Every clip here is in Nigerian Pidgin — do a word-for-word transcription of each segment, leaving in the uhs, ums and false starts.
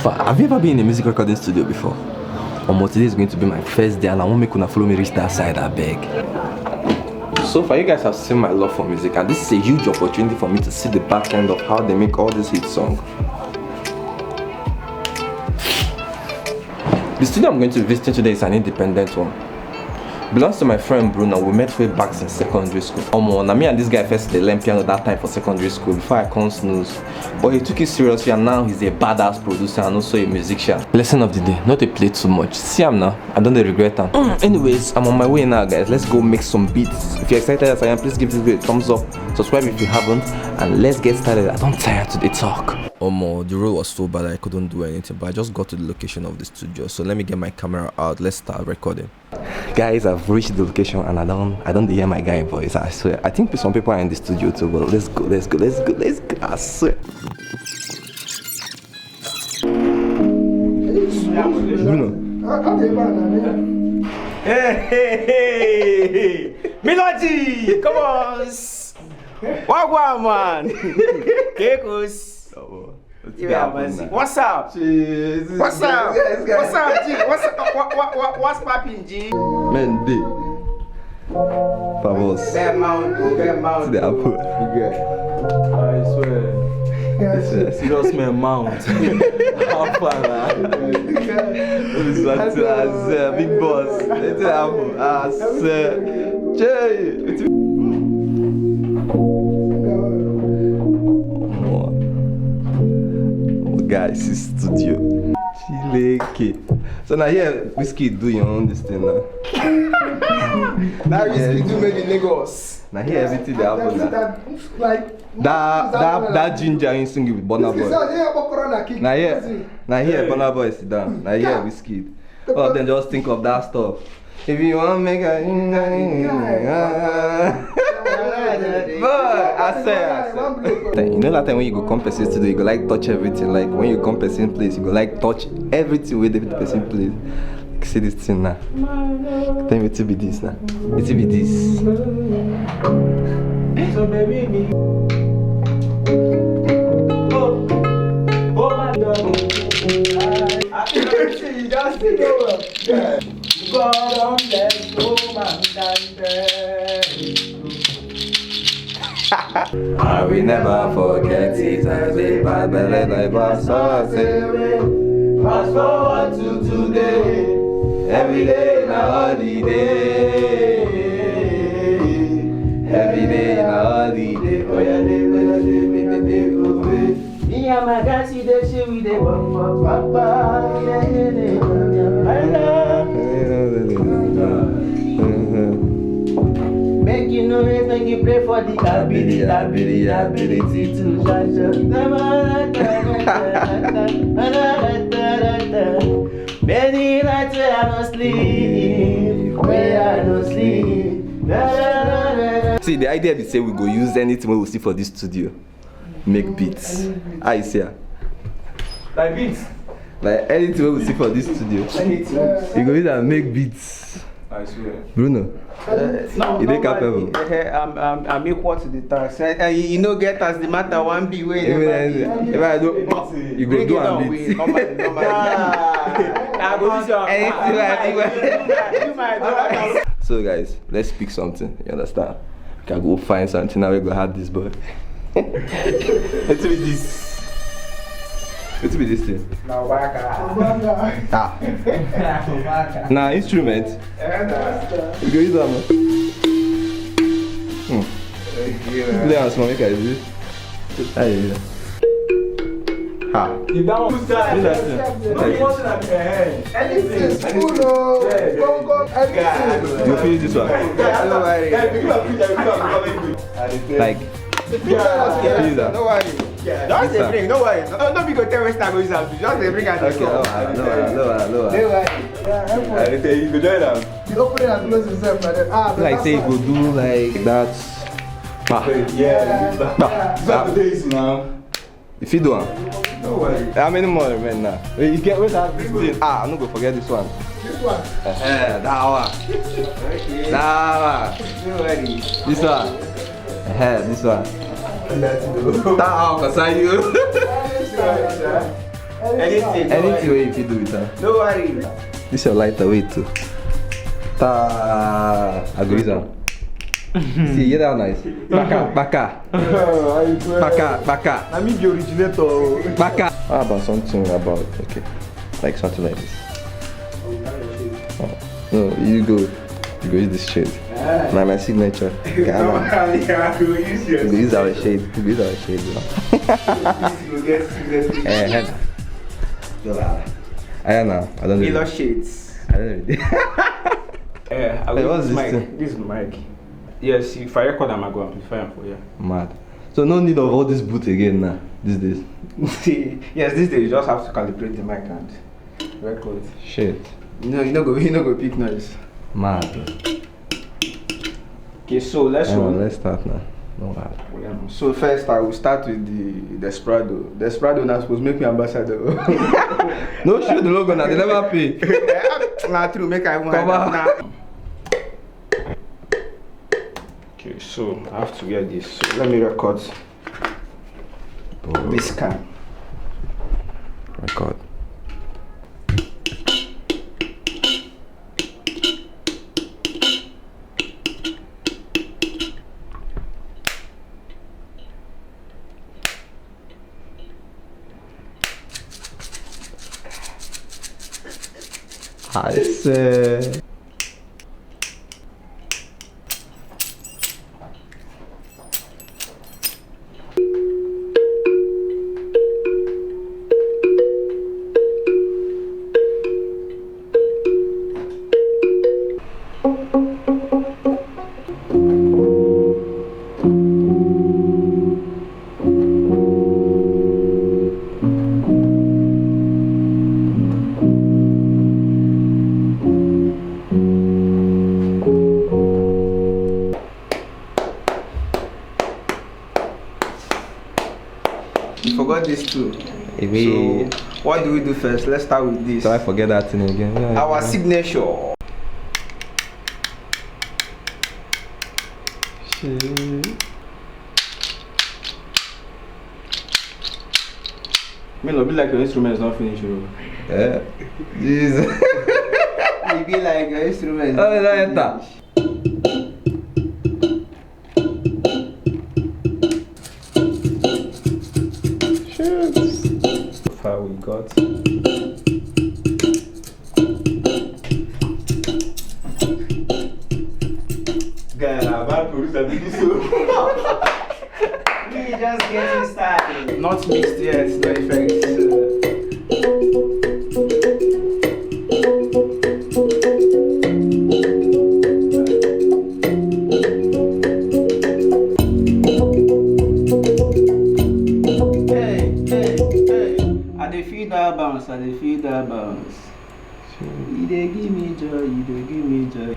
But have you ever been in a music recording studio before? Omo, today is going to be my first day, and I won't make una follow me reach that side, I beg. So far, you guys have seen my love for music, and this is a huge opportunity for me to see the back end of how they make all these hit songs. The studio I'm going to be visiting today is an independent one. Belongs to my friend Bruno. We met way back since secondary school. Omo, na me and this guy first dey learn piano that time for secondary school before I come snooze. But he took it seriously and now he's a badass producer and also a musician. Lesson of the day, not to play too much. See am now, I don't dey regret am. Mm, anyways, I'm on my way now, guys. Let's go make some beats. If you're excited as I am, please give this video a thumbs up. Subscribe if you haven't, and let's get started. I don't tire to dey talk. Omo, the road was so bad I couldn't do anything, but I just got to the location of the studio. So let me get my camera out. Let's start recording. Guys, I've reached the location and I don't I don't hear my guy voice. I swear. I think some people are in the studio too, but let's go, let's go, let's go, let's go. I swear. Bruno. Hey, hey, hey, hey. Melody, come on. Wagwan, man. Kekos. Yeah, man. What's up? What's up? What's up, G? What's up? What, what, what, what's poppin', G? Men dey. Favors. Bad mount, oh, bad mount. See the apple. Big guy. I swear. Yes. Serious man mount. How far na? This one too, I swear, big boss. Wetin happen? I swear. Jay. Omo. Omo, guys, it's studio. Chileke. So now here, Wizkid do your own this thing now. Now Wizkid do made in Lagos. Now here, everything dey happen now. That, that, that ginger you sing with Burna Boy. Now here, now here, Burna Boy sit down. Now here, Wizkid. All of them just think of that stuff. If you want make a, boy, I swear, I swear. You know that time when you go come person studio, you go like touch everything. Like when you come person place, you go like touch everything with the person place. Like, see this thing now. Tell me to be this now. It be this. So baby, me. Oh, oh my God. I, I, you just see the world. God don't let go mankind. I will never forget it as the bad belly like pastor say. Fast forward to today, every day na holiday. Every day na holiday. Oh yeah, dey, dey, dey, dey, dey, dey, go away. Me and my guys, we dey chill, we dey bum, bum, bum, bum. Yeah, yeah, yeah, yeah. I love. Make you know it, make you pray for the ability, ability, ability to judge. Many nights where I no sleep, where I no sleep. See, the idea be say we go use anything wey we see for this studio. Make beats. I see. Like beats. Like anything wey we see for this studio. Anything. You go use and make beats. I swear. Bruno. Uh, no, you dey capable. Eh, eh, I'm, I'm, I'm equal to the task. Eh, eh, you know, get as the matter one be way. If I do, you go do am beat. Normally, normally. I go use your anything. So guys, let's pick something. You understand? Make I go find something now. We go have this boy. Wetin be this? Wetin be this thing? Na waka. Ah. Na instrument. You go use am. Hmm. Play am small, make I see. How you do? Ha. You down. Look at that thing. No be one thing I be, eh. Anything, spoon o, gongo, everything. You feel this one? Guy, no worry. Guy, pick up, pick up, pick up, pick up. Like, yeah, no worry. Just dey bring, no worry. No, no, we go tell Western go use am. Just dey bring am. Okay, no worry, no worry, no worry, no worry. No worry. I dey tell you, you go join am. The opening and closing sef, like that. Ah, like say you go do like that. Bah. Yeah, bah. Bah. Bah. Bah. If you do am. No worry. How many more remain now? Wait, you get, wait, have this thing. Ah, I'm not gonna forget this one. This one. Eh, that one. Okay. That one. No worry. This one. Eh, this one. That one concern you. This one, sir. Anything. Anything wey you fit do with am. No worry. This your lighter, wait too. Ta, I go use am. See, you hear that noise? Baka, baka, baka, baka. Na me be originator. Baka. How about something about, okay, like something like this? Oh, no, you go. You go use this shade. Ah. Na my signature. Ghana. You go use our shade. You go use our shade. You go get signature. Eh, eh. Dollar. I don't know. I don't know. Tailor shades. I don't know. Eh, I will use this mic. This mic. Yes, if I record am, I go amplify am for you. Mad. So no need of all this boot again now, these days. Yes, these days you just have to calibrate the mic and record. Shit. No, you no go, you no go pick noise. Mad. Okay, so let's start now. No wahala. So first, I will start with the Desperado. Desperado now suppose make me ambassador. No show the logo now, they never pay. Na true, make I even come on. Okay, so I have to wear this. So let me record this can. Record. I say. You forgot this too. So, what do we do first? Let's start with this. So I forget that thing again. Yeah, our signature. Shit. Me no be like your instruments not finish, bro. Yeah. Jesus. E be like your instruments. Oh, no enter. Shit. So far we got. Guy, na bad producer be this o. Me just getting started. Not mixed yet, no effects. Hey, hey, hey. I dey feel that bounce, I dey feel that bounce. You dey give me joy, you dey give me joy.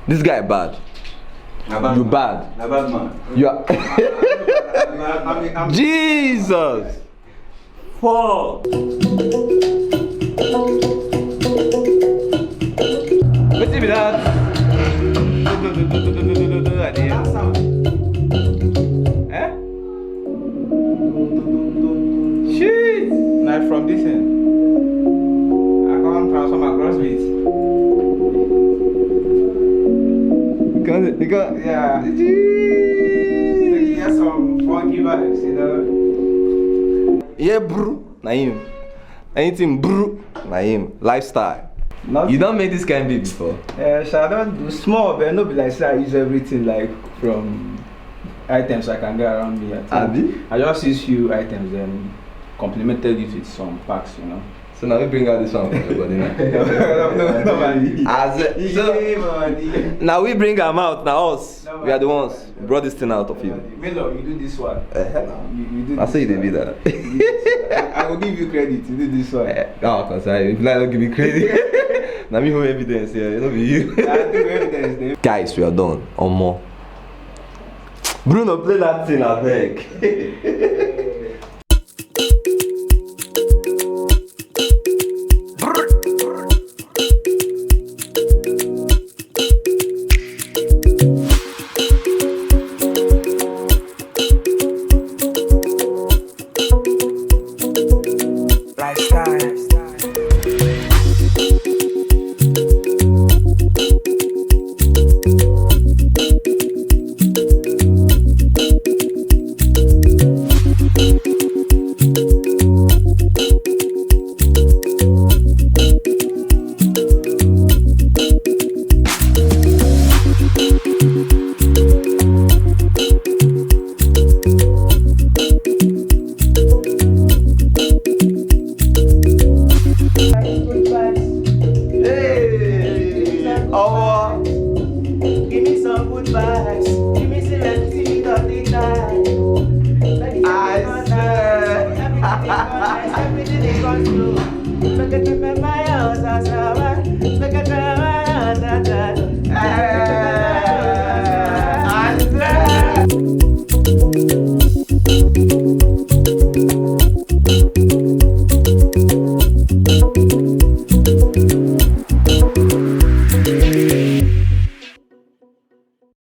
This guy bad. Na bad man. You bad. Na bad man. You are. I'm, I'm, I'm, I'm Jesus. Four. Wetin be that? Do, do, do, do, do, do, do, do, do, I dey hear. That sound. Eh? Shit! Na from this thing. I come transform across with. Because, because, yeah. Jeez. Get some funky vibes, you know. Yeah, bro. Na him. Anything, bro. Na him. Lifestyle. Nothing. You don make this kind beat before? Eh, sha, I don do small, but no be like say I use everything, like, from items I can get around me. I think. Abi? I just use few items, then complemented it with some packs, you know. So now we bring out this one for your body now. No, no, no, man. As a, so, yeah, man. Now we bring am out, now us. No, we are the ones who brought this thing out of you. Melo, you do this one. Uh-huh. You, you do. I say you dey be that. I, I will give you credit. You do this one. Eh, no, 'cause I, if you like, don't give me credit. Now me hold evidence here. It no be you. I think evidence dey. Guys, we are done. Omo. Bruno, play that thing, abeg. Lifestyle.